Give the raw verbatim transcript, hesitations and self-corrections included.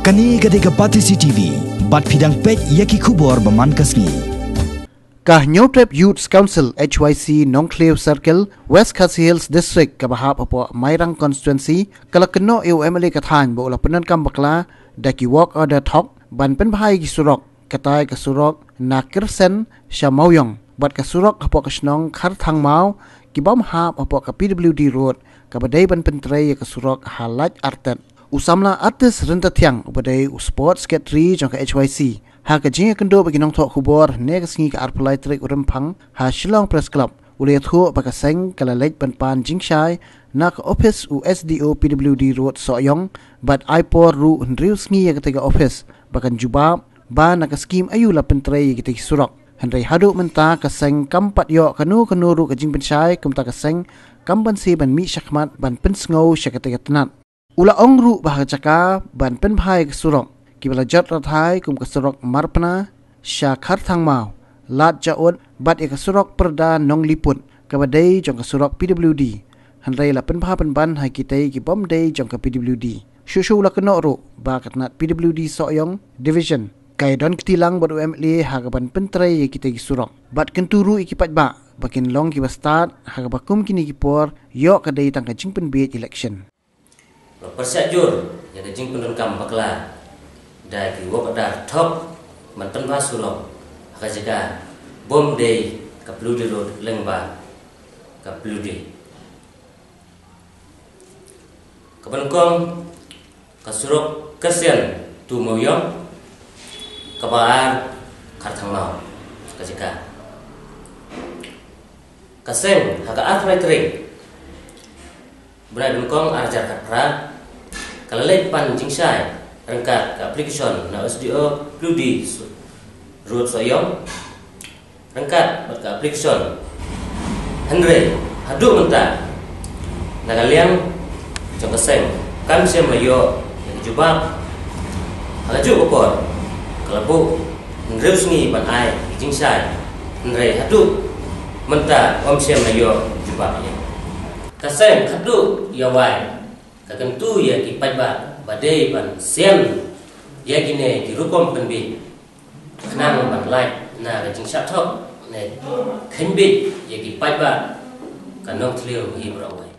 Kane ka dei ka Batesi T V, bad phi dang peit ïa ki khubor ba man ka sngi. Ka Hynñiewtrep Youth Council H Y C Nongthliew Circle, West Khasi Hills District, kaba hap hapoh Mairang Constituency, ka la kynnoh ïa u M L A ka thaiñ ba u la pyndonkam bakla da ki work order thok ban pynbha ïa ki surok, katai ka surok na Kyrsen sha Mawiong bad ka surok hapoh ka shnong Kharthangmaw, ki bym hap hapoh ka P W D Road, kaba dei ban pyntrei ïa ka surok ha Laitartet. U samla Artis Ryntathiang, uba dei u Sports Secretary jong ka H Y C, ha ka jingïakynduh bad ki nongthoh khubor hynne ka sngi, ka arphew lai tarik u Rymphang, ha Shillong Press Club, u la ïathuh ba ka seng ka la leit ban pan jingshai na ka ophis u S D O P W D Road Sohiong, bad ai por ruh hynriew sngi ïa katei ka ophis ba kan jubab ba na ka skim aïu la pyntrei ïa kitei ki surok. Hynrei haduh mynta ka seng kam pat ïoh kano kano ruh ka jingpynshai, kumta ka seng kam banse ban mih shakhmat ban pynsngew sha katei ka tnat. U la ong ruh ba ha ka jaka ban pynbha ïa ka surok, kiba la jot rathai kum ka surok Marpna sha Kharthangmaw, Lad Jaud, bad ïa ka surok Pyrda Nongliput, kaba dei jong ka surok P W D, hynrei la pynbha pynban ha kitei ki bym dei jong ka P W D. Shuh shuh u la kynnoh ruh ba ka tnat P W D Sohiong Division ka ïadon kti lang bad u M L A ha kaban pyntrei ïa kitei ki surok, bad kyntu ruh ïa ki paidbah ba kin long kiba stad ha kaba kum kine ki por ïoh ka dei tang ka jingpynbiej election. Ba pyrshah jur ïa ka jingpyndonkam bakla da ki work order thok ban pynbha surok ha ka jaka bym dei ka P W D Road lyngba ka P W D. Kaba nyngkong, ka surok Kyrsen to Mawiong, kaba ar Kharthangmaw, ka jaka. Ka seng ha ka arphew lai tarik bnai ba nyngkong arhajar khatphra ka la leit pan jingshai ryngkat ka application na S D O P W D Road Sohiong, ryngkat bad ka application. Hynrei haduh mynta na ka liang jong ka seng kam shym la ïoh ïa ka jubab. Ha kajuh ka por ka la buh hynriew sngi ban ai ki jingshai, hynrei haduh mynta ym shym la ïoh jubab ïa. Ka seng haduh ïa wai ka kyntu ïa ki paidbah ba dei ban sian ïa kine ki rukom pynbiej khnang ban lait na ka jingshah thok ne kheiñ biej ïa ki paidbah ka Nongthliew hi baroh wai.